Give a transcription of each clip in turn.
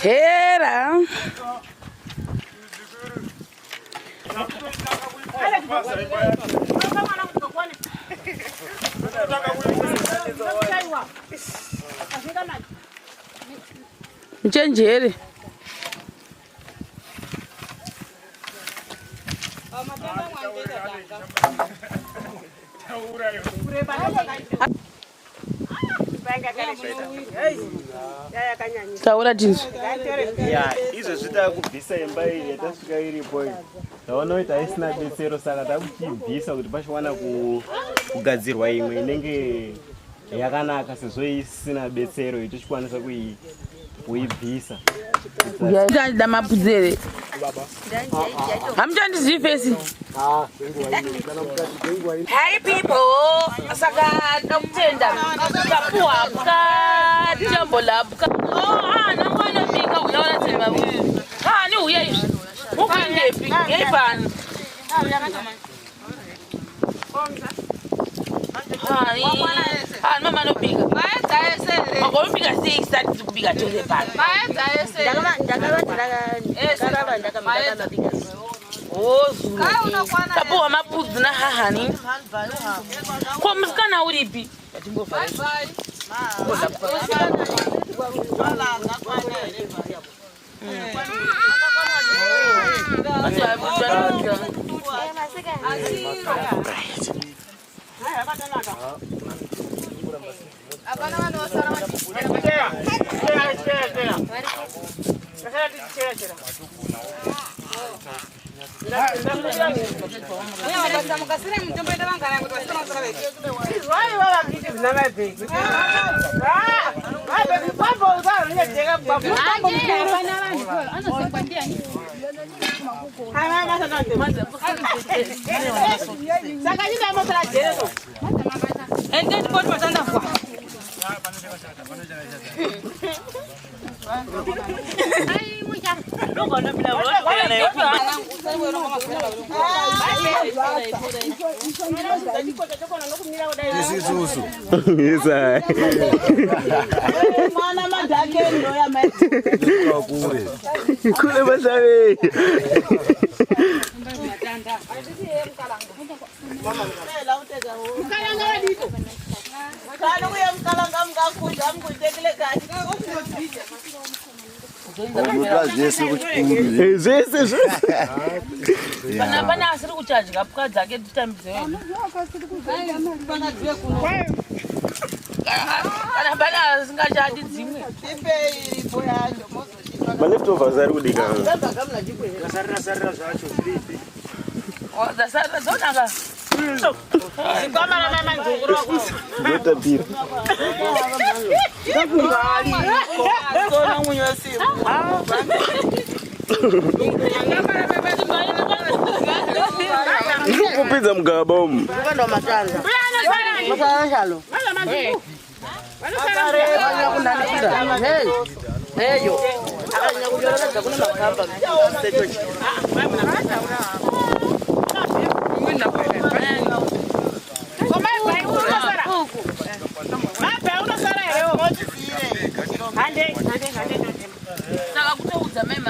Hera. Muchenjere. Taura tinzwe. Ya, izvezvi takubvisa imba iyi yatasvika iripo iyi. Taona kuti haisina betsero saka takuchibvisa kuti pachiwana kugadzirwa imwe inenge yakanaka sezvo isina betsero iyi tochikwanisa kuibvisa. Ndida mapudzi here? Hamuchandizivi fesi? Hi people, saka ndakutenda tapuwa pka tambolapka. Oh, ah, nangwana bika uyaona tsema. Ah, ni uya izvi. Mukuindepi? Ngei pano. Hai. Ah, mama anobika. Magonobika sei isati kubika tose pano? Oh, zuro. Tapuwa mapudzi nahahani. Ko musikana uripi? Isusu. Yes, I. Kure. Kule masave. Unotora zvese kuchikuru. Eh, Zvese zvese. Pana pana asiri kuchadya pwa dzake titambidze wedu. Kana pana asingachadi dzimwe. Ma leftovers ari kudika. Oh, dzasarira dzonaka. Ndotapira. Ndikupidza mugaba umu. Saka kutoudza mai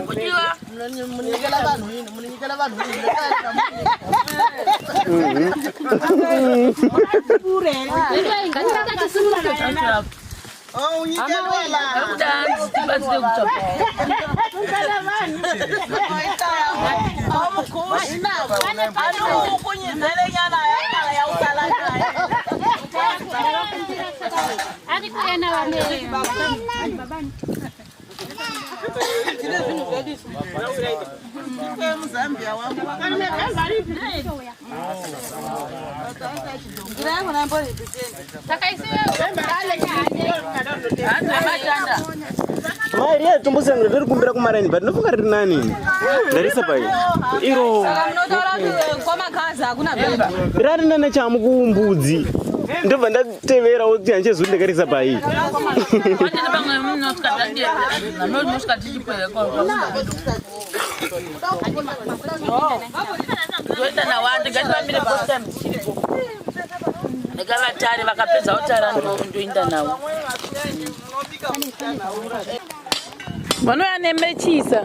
Kudiwa. Kuti hanzi tibatsire kutsvaga. Hanzi matanda. Mai riya tombosangura riri kumbira kumaraini but ndinofunga riri nani. Ndarisa pai. Iro. Rari nana chamu kumbudzi. Ndobva ndatevera kuti handichezwi ndakarisa pai. Watete pamwe munosvika tadie. Munosvika tichipwere kwa. Toita nawandi ngativambire post time tichiripo. Rega vatare vakapedza kutara ndoinda navo. Vanouya nemechisa.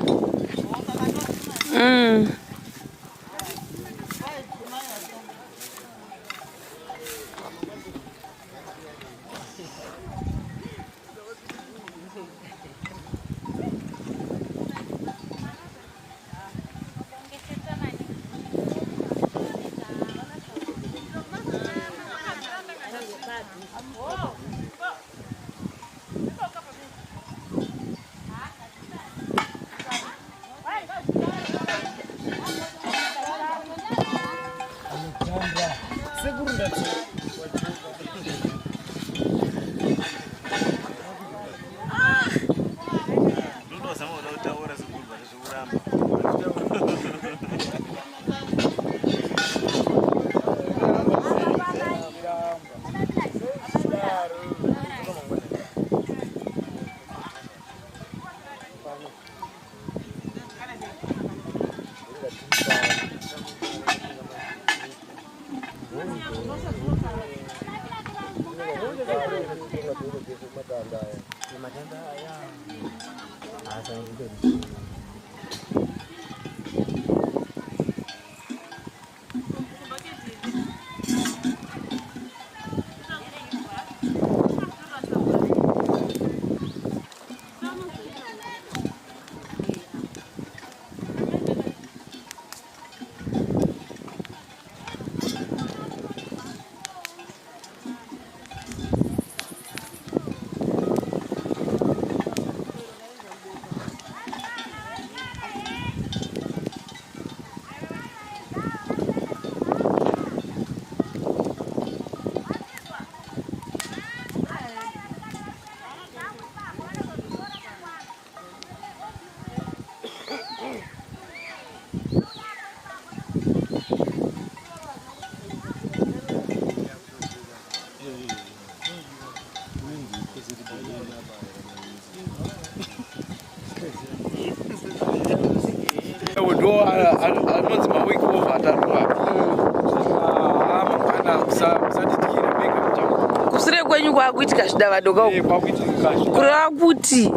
Ndo anonzi maweek over atatu apa. Mangwana musatityira mega muchamuka. Kusure kwenyu kwakuitika zvidavadoka uku. Kwakuitika Kureva kuti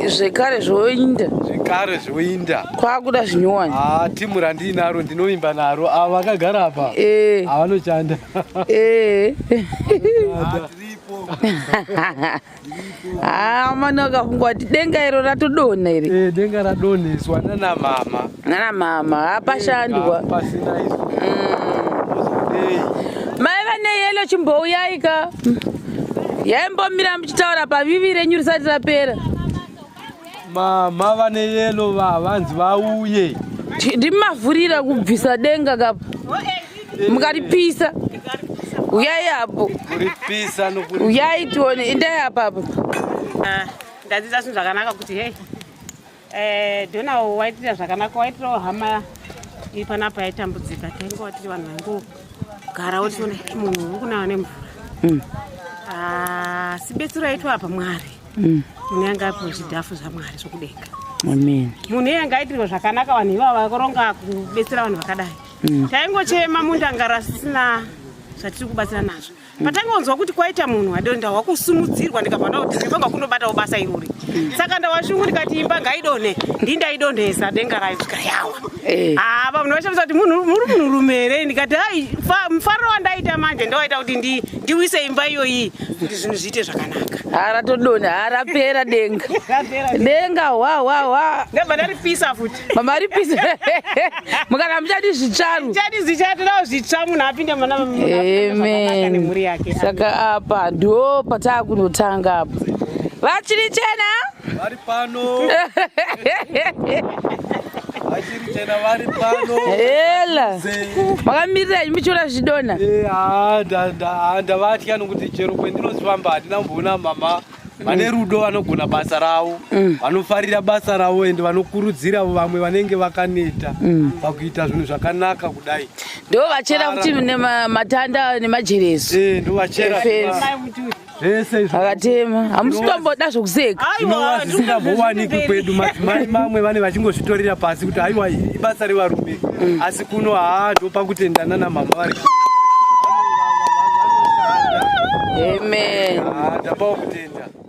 zvekare zvoinda. Zvekare zvoinda. Kwakuda zvinyowani. Ah, timu randinaro ndinovimba naro. Ava vakagara apa. Avanoshanda. Ah, mwana akafunga kuti denga iro ratodonha iri. Denga radonheswa nana mama. Nana mama, hapashandwa. Pasina isu. Mai vane yelo chimbouyai ka. Yaimbomira muchitaura pavivi renyu risati rapera. Mama vane yelo vanzi vauye. Ndimavhurira kubvisa denga kapa. Mukaripisa. Uyai apo. Kuripisa nokuri. Uyai tione, indai apapo. Ndadzidza zvinhu zvakanaka kuti hei Dona waitira zvakanaka, waitirawo hama iri panapa yaitambudzika. Taingova tiri vanhu vaingogarawo tichiona munhu uri kunaya nemvura. Asi betsero yaitwa apa Mwari. Munhu yanga apiwa zvidhafu zvaMwari zvokudenga. Amen. Munhu iye anga aitirwa zvakanaka, vanhu ivava vakoronga kubetsera vanhu vakadai. Taingochema mundangara sisina zvatiri kubatsira nazvo. Patangonzwa kuti kwaita munhu adonda ndawakusumudzirwa ndikabva ndakuti ndinofanirwa kundobatawo basa irori. Saka ndawashungu ndikati imba ngaidonhe, ndindaidonhesa denga rayo kusvika yawa. Ah, vanhu vashamisa kuti munhu muri munhurume here? Ndikati hai, mufariro wandaita manje ndowaita kuti ndiwise imba iyoyi kuti zvinhu zviite zvakanaka. Ha, ratodonha, ha, rapera denga. Denga hwa hwa hwa. Ndabva ndaripisa futi. Mama ripisa. Mukana muchadi zvitsvaru. Muchadi zvitsvaru, todawo zvitsva munhu apinde muna Amen. nemhuri yake. Saka apa ndo pataakunotanga apa. Vachiri chena? Vari pano. Vachiri chena vari pano. Ela. Makamirira imi muchiona zvidonha? Ndavatya nokuti chero kwendinozvifamba handina kumboona mama vane rudo, vanogona basa ravo, vanofarira basa ravo ende vanokurudzira vamwe vanenge vakaneta pakuita zvinhu zvakanaka kudai. Ndo vachera kuti matanda nemajereso. Ndo vachera. Efenzi. Zvese izvo. Vakatema. Hamusi kutomboda zvokuseka. Zvinova zvisingambowaniki kwedu. Madzimai mamwe vane vachingozvitorera pasi kuti aiwa ibasa revarume. Asi kuno haa ndo pakutendana namama vari. Amen. Ah, Ndapawo kutenda.